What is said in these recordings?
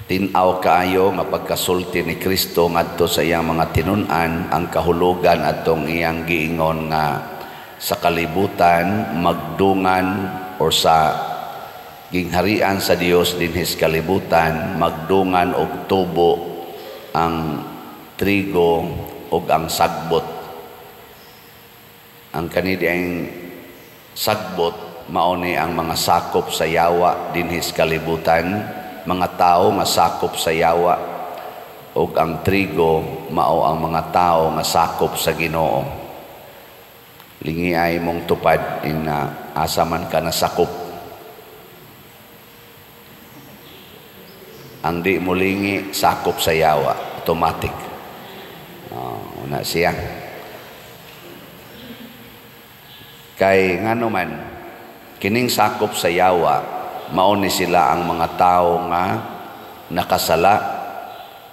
Tin-aw kaayo nga pagkasulti ni Kristo ngadto sa iyang mga tinun-an ang kahulugan atong iyang giingon nga sa kalibutan magdungan or sa gingharian sa Dios dinhi sa kalibutan magdungan og tubo ang trigo ug ang sagbot. Ang kani ang sagbot mao ni ang mga sakop sa yawa dinhi sa kalibutan, mga tao nga sakop sa yawa, ug ang trigo mao ang mga tao nga sakop sa Ginoo. Lingi ay mong tupad ina asa man ka nasakop. Ang di mo lingi sakop sa yawa, automatic. Oh, una siya. Kay ngano man kining sakop sa yawa, mao ni sila ang mga tao nga nakasala,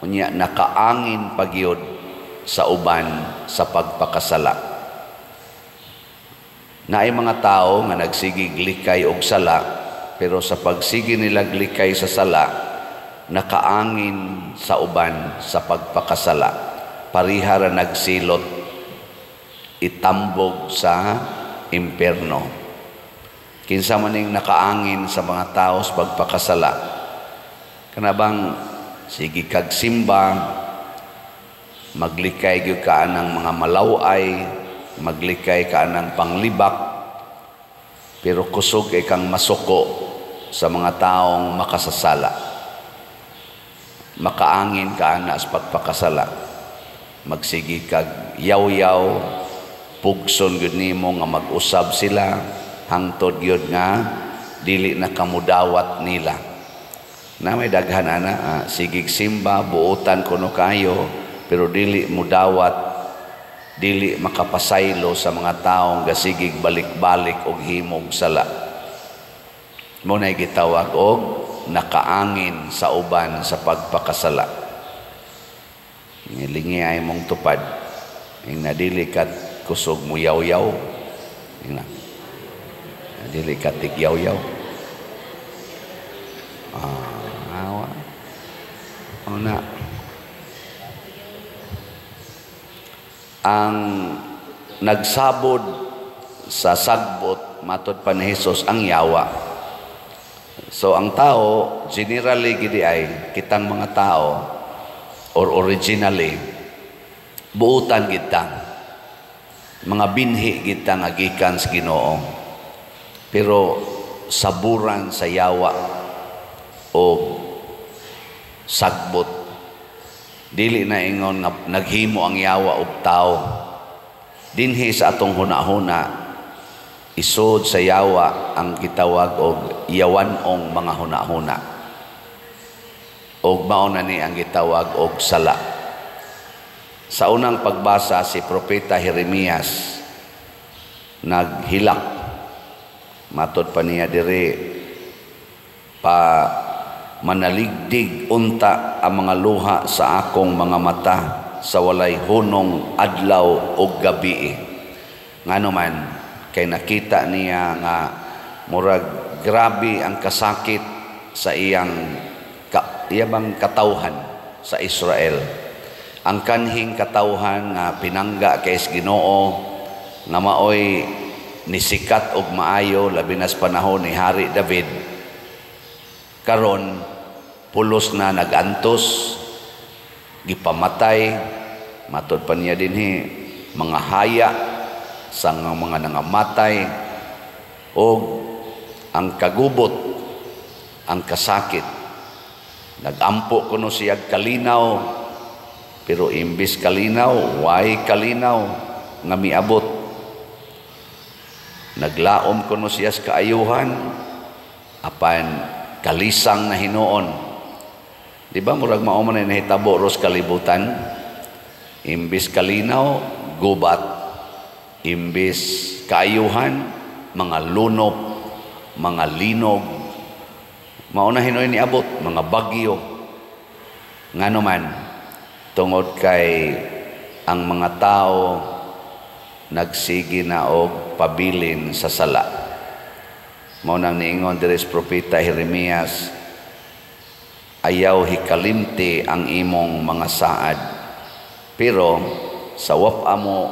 unya nakaangin pagyud sa uban sa pagpakasala. Naay mga tao nga nagsigig likay og sala, pero sa pagsigi nila likay sa sala, nakaangin sa uban sa pagpakasala. Pariha ra nagsilot, itambog sa impierno. Kinsa man ning nakaangin sa mga tao sa pagpakasala? Kana bang sige kag simba, maglikay gyud ka anang mga malaway, maglikay ka anang panglibak, pero kusog kay kang masuko sa mga taong makasasala. Makaangin ka ana sa pagpakasala. Magsige kag yaw-yaw, pugson gyud nimo nga mag-usab sila, hangtod gyud nga dili na kamudawat nila. Na may daghan ana, sigig simba, buotan kuno kayo, pero dili mudawat, dili makapasaylo sa mga taong gasigig balik-balik og himog sala. Mo nay gitawag og nakaangin sa uban sa pagpakasala. Lingi ay mong tupad. Ing nadili kat kusog mo yaw-yaw. Ing na. Dili ka tigyaw-yaw. Awa. Una. Ang nagsabod sa sagbot matod pa ni Hesus ang yawa. So ang tao generally gidi ay kitang mga tao or originally buutan kita, mga binhi kita nga gikan sa Ginoo, pero saburan sa yawa o sagbot. Dili na ingon nga naghimo ang yawa og tao. Dinhi sa atong hunahuna, isod sa yawa ang gitawag og yawan-ong mga hunahuna. Og mao na ni ang gitawag og sala. Sa unang pagbasa, si Propeta Jeremias naghilak. Matod pa niya diri, pa manaligdig unta ang mga luha sa akong mga mata sa walay hunong adlaw og gabi. Ngano man kay nakita niya nga murag grabe ang kasakit sa iyang iyang katawhan sa Israel. Ang kanhing katawhan nga pinangga kay Ginoo nga maoy nisikat og maayo labi na sa panahon ni Hari David, karon pulos na nagantos, gipamatay, matod pa niya dinhi mga haya sa mga nangamatay, og ang kagubot, ang kasakit. Nagampo kuno siya kalinaw, pero imbis kalinaw, way kalinaw nga miabot. Naglaom kuno siya sa kaayuhan, apan kalisang na hinuon. Di ba murag mao man ay nahitabo ros kalibutan? Imbis kalinaw, gubat. Imbis kaayuhan, mga lunop, mga linog. Mao na hinuon niabot, mga bagyo. Ngano man, tungod kay ang mga tao nagsige na og pabilin sa sala. Mao nang niingon diri sa Propeta Jeremias, Ayaw hikalimti ang imong mga saad. Pero sa wapa mo,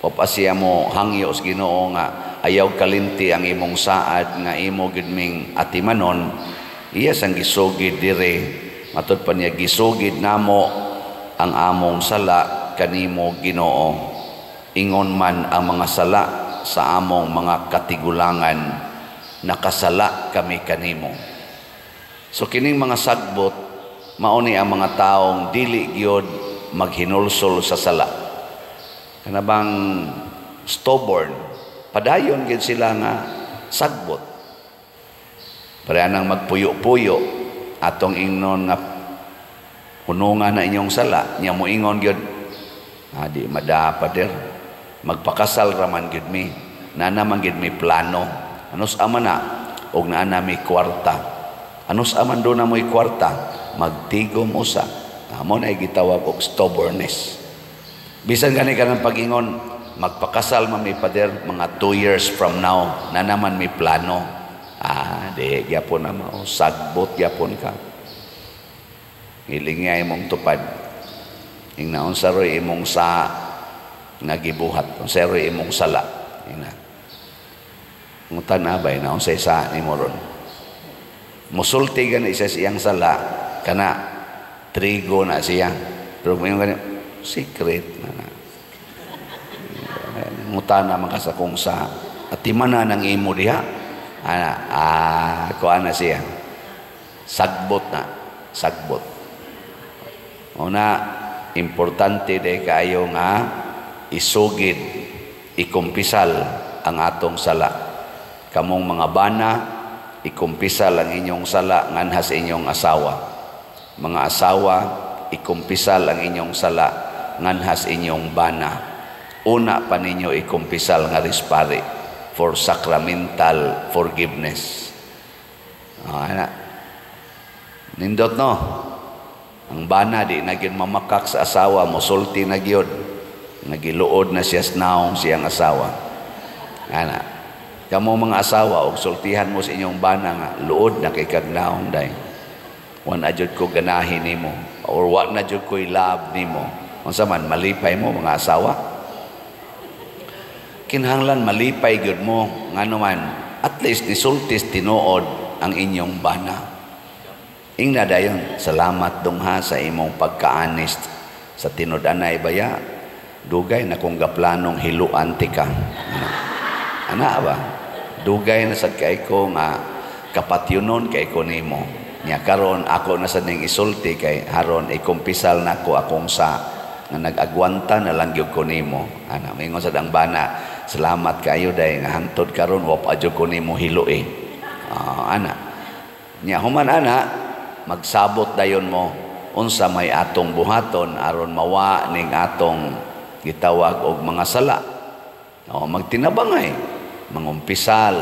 wapa siya mo hangyo sa Ginoo nga ayaw kalimti ang imong saad nga imo gid ming atimanon, iya sang gisugid dire. Matud pa niya, "Gisugid namo ang among sala kanimo, Ginoo, ingon man ang mga sala sa among mga katigulangan, nakasala kami kanimo." So kining mga sagbot, mao ni ang mga taong dili gyud maghinulsol sa sala. Kana bang stubborn, padayon gyud sila nga sagbot. Pareha nang magpuyo-puyo, atong ingnon nga hunungan na inyong sala, nya moingon gyud, "Ah, di mada, pader, magpakasal raman gyud mi, naa naman gyud mi plano." Anus ama na og naa na mi kwarta. Anus aman do na mo'y kwarta, magtigom usa. Amo na gitawag og stubbornness. Bisan gani ka ng pag-ingon, "Magpakasal man mi, pader, mga 2 years from now, na naman may plano." Ah, di gyapon na mao, sagbot gyapon ka. Hilingya imong tupad. Ingna unsa roy imong sa nga gibuhat, unsa roy imong sala. Ingna. Ngutan bay na unsay sa nimo ron. Musulti gani isa sa iyang sala kana, trigo na siya. Pero mo gani secret na na. Ngutana man ka sa kung sa atimana ng imo diha. Ana, ah, kuan na siya. Sagbot na, sagbot. Una, importante day kaayo nga isugid, ikumpisal ang atong sala. Kamong mga bana, ikumpisal ang inyong sala nganha sa inyong asawa. Mga asawa, ikumpisal ang inyong sala nganha sa inyong bana. Una pa ninyo ikumpisal nga pari for sacramental forgiveness. Ah, ana. Nindot, no? Ang bana di na gyud mamakak sa asawa, mosulti na gyud. Nagiluod na siya sa naong siyang asawa. Ana. Kamo mga asawa, og sultihan mo sa inyong bana nga luod na kay kag naong day. Wa na jud ko ganahi nimo or wa na jud ko'y love nimo. Unsa man, malipay mo, mga asawa? Kinahanglan malipay gyud mo, ngano man at least nisultis tinuod ang inyong bana. Ingna dayon, "Salamat dong ha sa imong pagka-honest sa tinud-anay baya. Dugay na kong gaplanong hiluan tika." Ana, ana ba? "Dugay na sad kay ko nga kapatyunon kay ko nimo. Nya karon ako na sad ning isulti kay haron ikumpisal nako akong sa nga nag-agwanta na lang gyud ko nimo." Ana, mingon sad ang bana, "Salamat kayo day nga hangtod karon wa pa jud ko nimo hilui." Ah, ana. Nya human ana, magsabot dayon mo unsa may atong buhaton aron mawa ning atong gitawag og mga sala. O, magtinabangay, mangumpisal,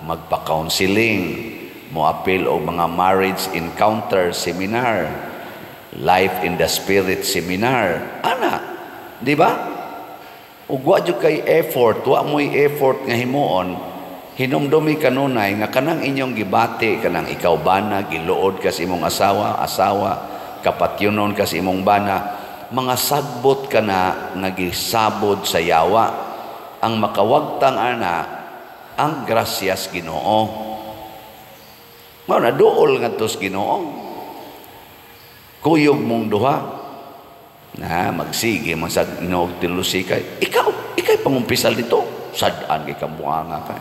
magpa-counseling, moapil og mga marriage encounter seminar, life in the spirit seminar. Ana, di ba? Ug wa jud kay effort, wa mo'y effort nga himuon, hinumdumi kanunay nga kanang inyong gibati, kanang ikaw bana, giluod ka sa imong asawa, asawa, kapatyunon ka sa imong bana, mga sagbot ka na nga gisabod sa yawa. Ang makawagtang ana, ang grasyas Ginoo. Mao na duol ngadto sa Ginoo. Kuyog mong duha na magsige man sa Ginoong tilusikay. Ikaw, ikay pangumpisal dito. Sad-an kay kambuanga ka.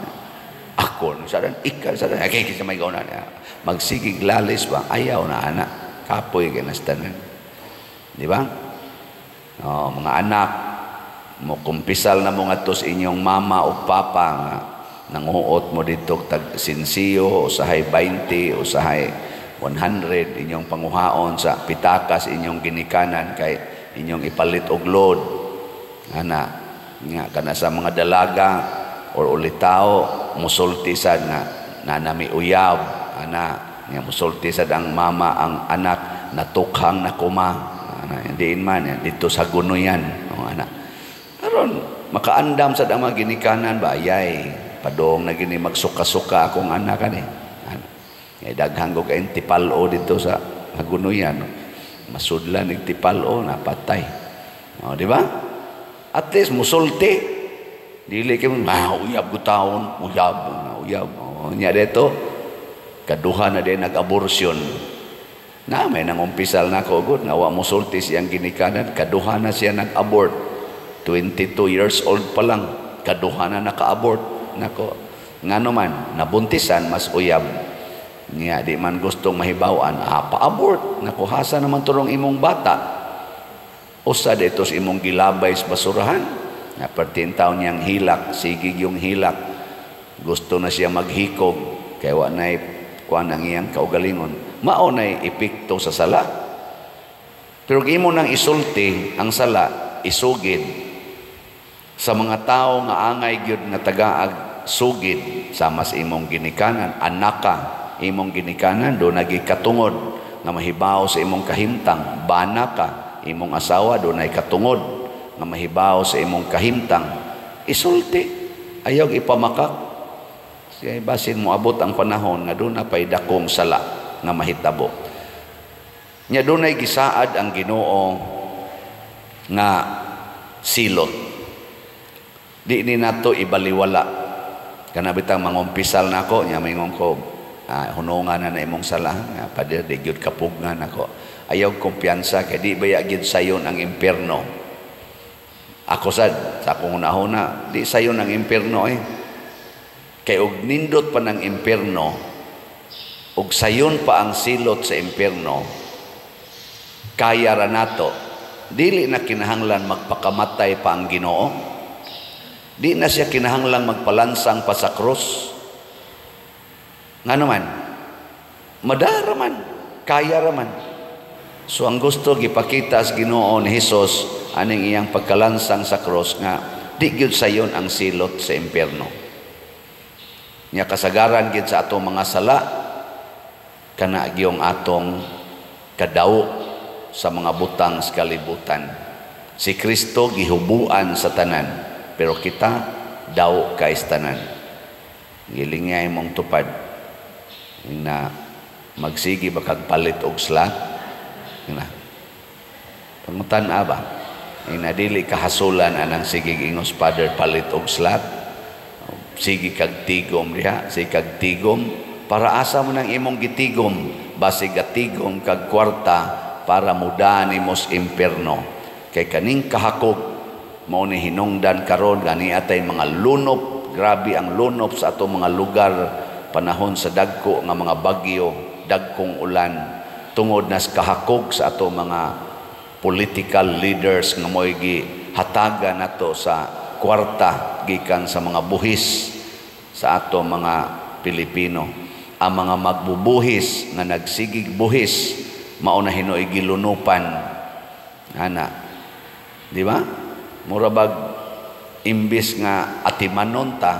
Ako nang sadan, ikaw sadan. Kay kay may gauna niya. Magsigig lalis ba? Ayaw na ana. Kapoy kay nastanan. Di ba? Oh, mga anak, mo kumpisal na mo ngadto sa inyong mama o papa nga nanguot mo dito tag sinsiyo, usahay 20, usahay 100 inyong panguhaon sa pitakas inyong ginikanan kay inyong ipalit og load. Ana nga kana sa mga dalaga or ulitawo, musulti sad nga nanami uyab. Ana nga musulti sad ang mama, ang anak natukhang na kuma. Ana, diin man dito sa gunoyan. O, ana, aron makaandam sad ang mga ginikanan ba, ayay padong na gini magsuka-suka akong anak ani. Ana. Kay daghan ko kayong tipalo dito sa Hagunoyan. Masudlan og tipalo, napatay. O, di ba? At least musulti. Dili kay ah, uyab ko taon, uyab, uyab. O, nya dito, kaduha na din nag-abortion. Na may nangumpisal na ako gud nga wa musulti siyang ginikanan, kaduha na siya nag-abort. 22 years old pa lang, kaduha na naka-abort. Nako, ngano man nabuntisan mas uyab niya, di man gustong mahibawan, ah, pa-abort. Nako, hasa naman turong imong bata? Usa dito sa imong gilabay sa basurahan. Na pertin taon niyang hilak, sige yung hilak, gusto na siya maghikog kay wa nay kuan ang iyang kaugalingon. Mao nay epekto sa sala. Pero imo nang isulti ang sala, isugid sa mga tao nga angay gyud nga tagaag sugid, sama sa imong ginikanan, anaka, imong ginikanan do nagikatungod nga mahibaw sa imong kahimtang, bana ka, imong asawa do nay katungod nga mahibaw sa imong kahimtang. Isulti, ayaw ipamakak. Siya basin moabot ang panahon nga doon na pay dakong sala nga mahitabo. Nya dunay gisaad ang Ginoo nga silot. Di ni nato ibaliwala. Kana bitang mangumpisal nako nya maingon ko, ah, hunungan na na imong sala nga pader, di gyud kapugngan nako. Ayaw kumpiyansa kay di baya gyud sayon ang impierno. Ako sad sa akong hunahuna, di sayon ang impierno eh. Kay og nindot pa ng impierno og sayon pa ang silot sa impierno, kaya ra nato, dili na kinahanglan magpakamatay pa ang Ginoo. Di na siya kinahanglang magpalansang pa sa krus. Ngano man, madara man, kaya ra man. So ang gusto gipakita sa Ginoo ni Hesus aning iyang pagkalansang sa krus nga di gyud sayon ang silot sa impierno. Nya kasagaran gyud sa atong mga sala kana gyung atong kadaw sa mga butang sa kalibutan. Si Kristo gihubuan sa tanan, pero kita daw kay tanan. Gilingay mong tupad na magsigi ba kag palit og slat? Na pangutan-a ba? Ina dili kahasulan anang sige ingos Father palit og slat. Sige kag tigom diha, sige kag tigom para asa mo nang imong gitigom, basig gatigom kag kwarta para muda nimo sa impierno. Kay kaning kahakog mao ni hinungdan karon gani atay mga lunop, grabe ang lunop sa atong mga lugar panahon sa dagko nga mga bagyo, dagkong ulan, tungod nas kahakog sa atong mga political leaders nga mo'y gihatagan nato sa kwarta gikan sa mga buhis sa ato mga Pilipino. Ang mga magbubuhis nga nagsigig buhis mao na hinuoy gilunupan ana, di ba? Mura bag imbis nga atimanon ta,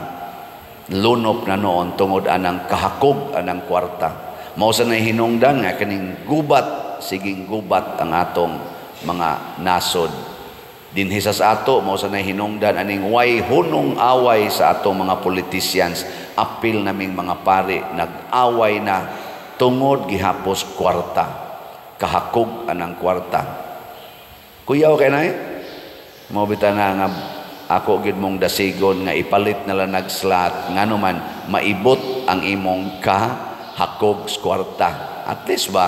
lunop na noon tungod anang kahakog anang kwarta. Mao sa nay hinungdan nga kaning gubat, siging gubat ang atong mga nasod. Dinhi sa ato mao sa nay hinungdan aning way hunong away sa atong mga politicians, apil naming mga pari nag-away na tungod gihapos kwarta, kahakog anang kwarta. Kuyaw kay nay mao bitaw na nga ako gid mong dasigon nga ipalit na lang nagslot, ngano man maibot ang imong kahakog sa kwarta. At least ba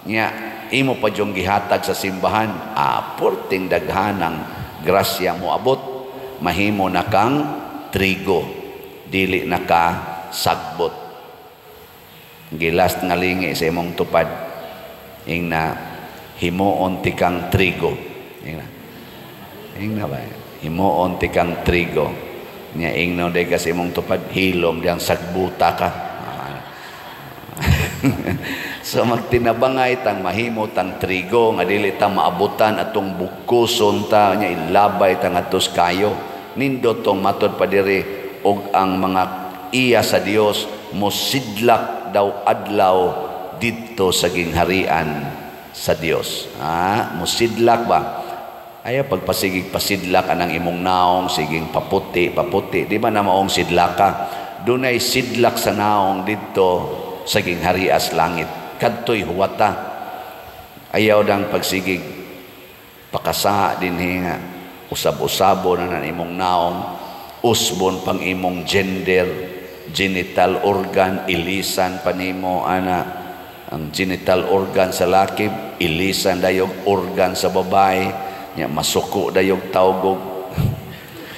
nya imo pa dyong gihatag sa simbahan, ah, porting daghanang grasya mo abot, mahimo na kang trigo, dili na ka sagbot. Gilas nga lingi sa imong tupad ing na himuon ti kang trigo. Ing na ba himuon ti kang trigo nya ingno day kasi imong tupad, hilom diyang sagbuta ka. So magtinabangay tang mahimo tang trigo nga dili ta maabutan atong bugkuson ta nya ilabay ta ngadto sa kayo. Nindot tong matod pa diri og ang mga iya sa Dios mosidlak daw adlaw didto sa gingharian sa Dios. Ah, mosidlak ba? Ayaw pagpasigig pasidlak anang imong naong, siging paputi, paputi. Di ba na maong sidlaka? Dunay sidlak sa naong didto sa gingharias langit. Kadto'y huwata. Ayaw dang pagsigig pakasaha dinhi nga usab-usabo na na imong naong, usbon pang imong gender, genital organ, ilisan pa nimo ana ang genital organ sa laki, ilisan dayog organ sa babae nya, masuko dayog tawgog.